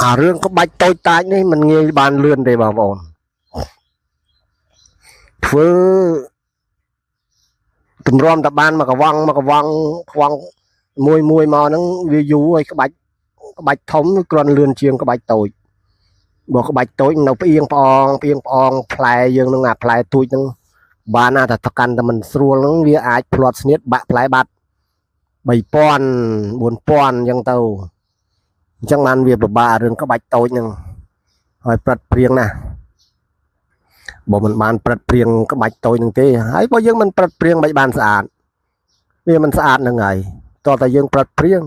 អារឿងក្បាច់តូចតាចនេះมันងាយបានលឿនទេបងប្អូនធ្វើទម្រាំតែបានមកកវងមកកវងខ្វងមួយមួយមកហ្នឹងវាយូរហើយក្បាច់ក្បាច់ធំគ្រាន់លឿនជាងក្បាច់តូចបើក្បាច់តូចនៅផ្អៀងផ្អងផ្អៀងផ្អងផ្លែយើងនឹងអាផ្លែទូចហ្នឹងបានណាតែកាន់តែមិនស្រួលហ្នឹងវាអាចផ្្លាត់ស្នៀតបាក់ផ្លែបាត់3000 4000អញ្ចឹងទៅអញ្ចឹងបានវាពិបាករឿងក្បាច់តូចហ្នឹងហើយប្រិតព្រៀងណាស់បើមិនបានប្រិតព្រៀងក្បាច់តូចហ្នឹងទេហើយបើយើងមិនប្រិតព្រៀងមិនបានស្អាតវាមិនស្អាតហ្នឹងហើយតោះតែយើងប្រិតព្រៀង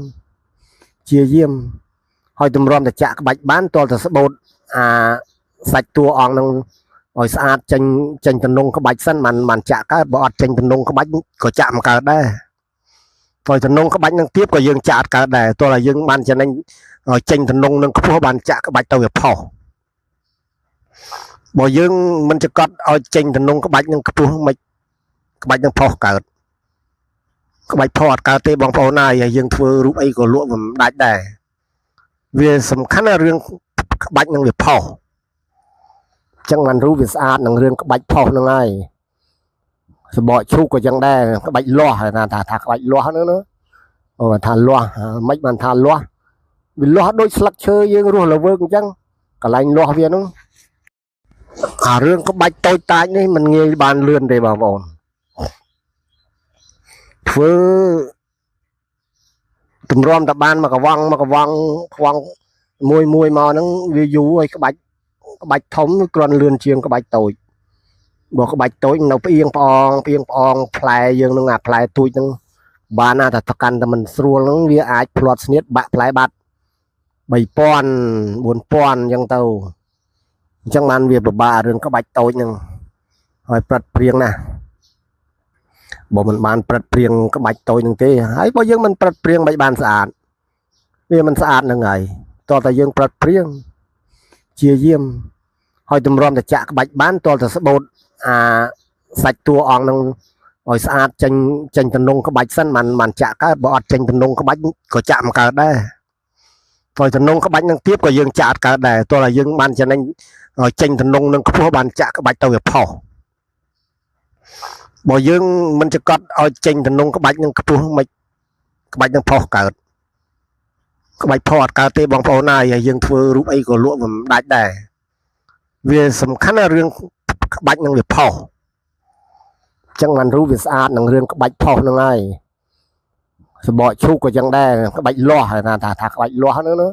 ជាយាមហើយទម្រាំតែចាក់ក្បាច់បានតោះតែស្បូតអាសាច់តួអង្គហ្នឹងឲ្យស្អាតចេញចេញតំណងក្បាច់សិនបានបានចាក់កើតបើអត់ចេញតំណងក្បាច់ក៏ចាក់មិនកើតដែរព្រោះតំណងក្បាច់នឹងទៀបក៏យើងចាក់អត់កើតដែរទោះតែយើងបានចំណេញឲ្យចេញតំណងនឹងខ្ពស់បានចាក់ក្បាច់ទៅវាផុសបើយើងមិនចកត់ឲ្យចេញតំណងក្បាច់នឹងខ្ពស់មិនក្បាច់នឹងផុសកើតក្បាច់ផុសអត់កើតទេបងប្អូនហើយហើយយើងធ្វើរូបអីក៏លក់មិនដាច់ដែរវាសំខាន់ណារឿងក្បាច់នឹងវាផុសអញ្ចឹងបានរូបវាស្អាតនឹងរឿងក្បាច់ផុសហ្នឹងហើយសបកជ្រូកក៏ចឹងដែរក្បាច់លាស់ថាថាក្បាច់លាស់ហ្នឹងណាអូថាលាស់មិនបានថាលាស់វាលាស់ដូចស្លឹកឈើយើងរស់ល្វើកអញ្ចឹងកន្លែងលាស់វាហ្នឹងអារឿងក្បាច់តូចតាចនេះมันងាយបានលឿនទេបងប្អូនធ្វើទម្រាំតែបានមកកវងមកកវងខ្វងមួយមួយមកហ្នឹងវាយូរហើយក្បាច់ក្បាច់ធំគ្រាន់លឿនជាងក្បាច់តូចបើក្បាច់តូចនៅផ្អៀងផ្អងផ្អៀងផ្អងផ្លែយើងនឹងអាផ្លែទូចហ្នឹងបានណាតែកាន់តែមិនស្រួលហ្នឹងវាអាចផ្្លាត់ស្នៀតបាក់ផ្លែបាត់3000 4000អញ្ចឹងទៅអញ្ចឹងបានវាពិបាករឿងក្បាច់តូចហ្នឹងហើយប្រិតព្រៀងណាស់បើមិនបានប្រិតព្រៀងក្បាច់តូចហ្នឹងទេហើយបើយើងមិនប្រិតព្រៀងមិនបានស្អាតវាមិនស្អាតហ្នឹងហើយតោះតែយើងប្រិតព្រៀងជាយាមហើយទម្រាំតែចាក់ក្បាច់បានតោះតែស្បូតអាសាច់តួអង្គហ្នឹងឲ្យស្អាតចេញចេញតំណងក្បាច់សិនបានបានចាក់កើតបើអត់ចេញតំណងក្បាច់ក៏ចាក់មិនកើតដែរព្រោះតំណងក្បាច់នឹងទៀបក៏យើងចាក់អត់កើតដែរទោះតែយើងបានចំណេញឲ្យចេញតំណងនឹងខ្ពស់បានចាក់ក្បាច់ទៅវាផុសបើយើងមិនចកត់ឲ្យចេញតំណងក្បាច់នឹងខ្ពស់មិនក្បាច់នឹងផុសកើតក្បាច់ផុសអត់កើតទេបងប្អូនហើយហើយយើងធ្វើរូបអីក៏លក់មិនដាច់ដែរវាសំខាន់ណារឿងក្បាច់នឹងវាផុសអញ្ចឹងបានរូបវាស្អាតនឹងរឿងក្បាច់ផុសហ្នឹងហើយសបកជ្រូកក៏ចឹងដែរក្បាច់លាស់ថាថាក្បាច់លាស់ហ្នឹងណា